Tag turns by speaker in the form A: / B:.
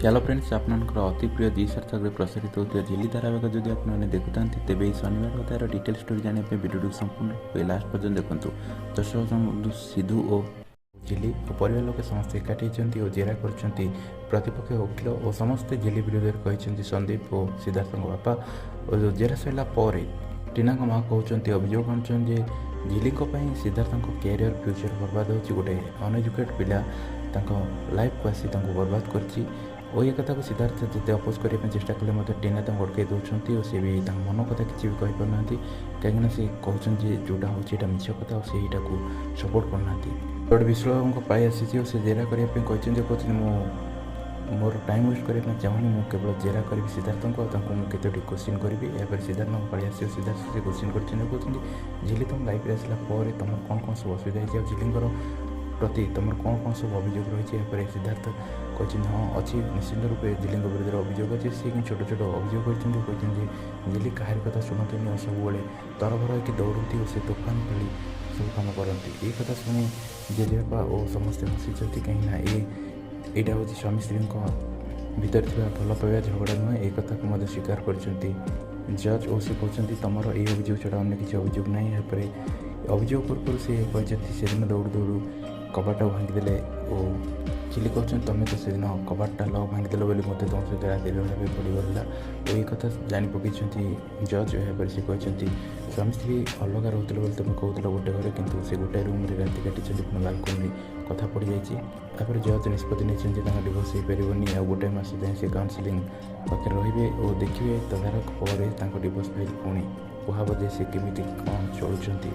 A: Hello friends, ଆପଣଙ୍କର ଅତି ପ୍ରିୟ G ସାର୍ଥକରେ ପ୍ରସାରିତ ହେଉଥିବା ଝିଲି ଧାରାବାହିକ ଯଦି ଆପଣମାନେ ଦେଖୁଥାନ୍ତି, ତେବେ ଏହି ଶନିବାର ଅଧ୍ୟାୟର ଡିଟେଲ୍ ଷ୍ଟୋରି ଜାଣିବା ପାଇଁ ଭିଡ଼ିଓଟିକୁ ସମ୍ପୂର୍ଣ୍ଣ ରୂପେ ଲାଷ୍ଟ ପର୍ଯ୍ୟନ୍ତ ଦେଖନ୍ତୁ। ଦର୍ଶକ ବନ୍ଧୁ, ସିଧୁ ଓ ଝିଲି ଓ ପରିବାର ଲୋକେ ସମସ୍ତେ ଏକାଠି ହେଇଛନ୍ତି ଓ ଜେରା କରୁଛନ୍ତି ପ୍ରତିପକ୍ଷ ଓକିଲ ଓ ସମସ୍ତେ ଝିଲି ବିରୋଧରେ କହିଛନ୍ତି ସନ୍ଦୀପ ଓ ସିଦ୍ଧାର୍ଥଙ୍କ ବାପା। ଓ ଜେରା ସରିଲା ପରେ ଟିନାଙ୍କ ମା କହୁଛନ୍ତି, ଅଭିଯୋଗ ଆଣୁଛନ୍ତି ଯେ ଝିଲିଙ୍କ ପାଇଁ ସିଦ୍ଧାର୍ଥଙ୍କ କ୍ୟାରିୟର ଫ୍ୟୁଚର ବର୍ବାଦ ହେଉଛି। ଗୋଟେ ଅନଏଜୁକେଟେଡ଼ ପିଲା ତାଙ୍କ ଲାଇଫକୁ ଆସି ତାଙ୍କୁ ବର୍ବାଦ କରିଛି। ଓ ଏ କଥାକୁ ସିଦ୍ଧାର୍ଥ ଯେତେ ଅପୋଜ କରିବା ପାଇଁ ଚେଷ୍ଟା କଲେ ମଧ୍ୟ ଟିନା ତାଙ୍କୁ ଅଟକାଇ ଦେଉଛନ୍ତି ଓ ସେ ବି ତାଙ୍କ ମନ କଥା କିଛି ବି କହିପାରୁନାହାନ୍ତି, କାହିଁକିନା ସେ କହୁଛନ୍ତି ଯେ ଯେଉଁଟା ହେଉଛି ଏଇଟା ମିଛ କଥା ଆଉ ସେ ଏଇଟାକୁ ସପୋର୍ଟ କରୁନାହାନ୍ତି। ଗୋଟେ ବିଶ୍ୱବାବୁଙ୍କ ପାଇ ଆସିଛି ଓ ସେ ଜେରା କରିବା ପାଇଁ କହିଛନ୍ତି, କହୁଛନ୍ତି ମୁଁ ମୋର ଟାଇମ୍ ୱେଷ୍ଟ କରିବା ପାଇଁ ଚାହୁଁନି, ମୁଁ କେବଳ ଜେରା କରିବି ସିଦ୍ଧାର୍ଥଙ୍କୁ ଆଉ ତାଙ୍କୁ ମୁଁ କେତୋଟି କୋଶ୍ଚିନ୍ କରିବି। ଏହାପରେ ସିଦ୍ଧାର୍ଥଙ୍କ ପାଳି ଆସିବ। ସିଦ୍ଧାର୍ଥ ସେ କୋଶ୍ଚିନ୍ କରିଛନ୍ତି, କହୁଛନ୍ତି ଝିଲି ତୁମ ଲାଇଫ୍ରେ ଆସିଲା ପରେ ତୁମର କ'ଣ କ'ଣ ସବୁ ଅସୁବିଧା ହେଇଛି ଆଉ ଝିଲିଙ୍କର ପ୍ରତି ତୁମର କ'ଣ କ'ଣ ସବୁ ଅଭିଯୋଗ ରହିଛି? ଏହାପରେ ସିଦ୍ଧାର୍ଥ କହିଛନ୍ତି, ହଁ ଅଛି, ନିଶ୍ଚିନ୍ତ ରୂପେ ଝିଲିଙ୍କ ବିରୁଦ୍ଧରେ ଅଭିଯୋଗ ଅଛି। ସେ କିନ୍ତୁ ଛୋଟ ଛୋଟ ଅଭିଯୋଗ କରିଛନ୍ତି, କହିଛନ୍ତି ଝିଲି କାହାରି କଥା ଶୁଣନ୍ତିନି ଆଉ ସବୁବେଳେ ତରବର ହେଇକି ଦୌଡ଼ନ୍ତି ଓ ସେ ତୋଫାନ ଭଳି ସବୁ କାମ କରନ୍ତି। ଏଇ କଥା ଶୁଣି ଜେଜେବାପା ଓ ସମସ୍ତେ ହସିଛନ୍ତି, କାହିଁକିନା ଏଇଟା ହେଉଛି ସ୍ୱାମୀ ସ୍ତ୍ରୀଙ୍କ ଭିତରେ ଥିବା ଭଲ ପାଇବା, ଝଗଡ଼ା ନୁହେଁ। ଏ କଥାକୁ ମଧ୍ୟ ସ୍ୱୀକାର କରିଛନ୍ତି ଜଜ୍ ଓ ସେ କହୁଛନ୍ତି ତୁମର ଏଇ ଅଭିଯୋଗ ଛଡ଼ା ଅନ୍ୟ କିଛି ଅଭିଯୋଗ ନାହିଁ? ଏହାପରେ ଅଭିଯୋଗ ପୂର୍ବରୁ ସେ କହିଛନ୍ତି ସେଦିନ ଦୌଡ଼ୁ ଦୌଡ଼ୁ କବାଟଟାକୁ ଭାଙ୍ଗିଦେଲେ ଓ ଝିଲି କହୁଛନ୍ତି ତୁମେ ତ ସେଦିନ କବାଟଟା ଲକ୍ ଭାଙ୍ଗିଦେଲ ବୋଲି ମୋତେ ତୁମ ସହିତ ରାତିରେ ରହିବା ପାଇଁ ପଡ଼ିଗଲା। ଓ ଏଇ କଥା ଜାଣି ପକାଇଛନ୍ତି ଜଜ୍। ଏହାପରେ ସେ କହିଛନ୍ତି ସ୍ୱାମୀ ସ୍ତ୍ରୀ ଅଲଗା ରହୁଥିଲେ ବୋଲି ତୁମେ କହୁଥିଲ ଗୋଟେ ଘରେ, କିନ୍ତୁ ସେ ଗୋଟାଏ ରୁମ୍ରେ ରାତି କାଟିଛନ୍ତି, ପୁଣି ବାଲକୋନିରେ କଥା ପଡ଼ିଯାଇଛି। ତାପରେ ଜଜ୍ ନିଷ୍ପତ୍ତି ନେଇଛନ୍ତି ତାଙ୍କ ଡିଭୋର୍ସ ହେଇପାରିବନି ଆଉ ଗୋଟେ ମାସ ଯାଏଁ ସେ କାଉନସିଲିଂ ପାଖରେ ରହିବେ ଓ ଦେଖିବେ ତଦାରଖ ପରେ ତାଙ୍କ ଡିଭୋର୍ସ ଫାଇଲ୍ ପୁଣି କୁହାହେବ ଯେ ସେ କେମିତି କ'ଣ ଚଳୁଛନ୍ତି।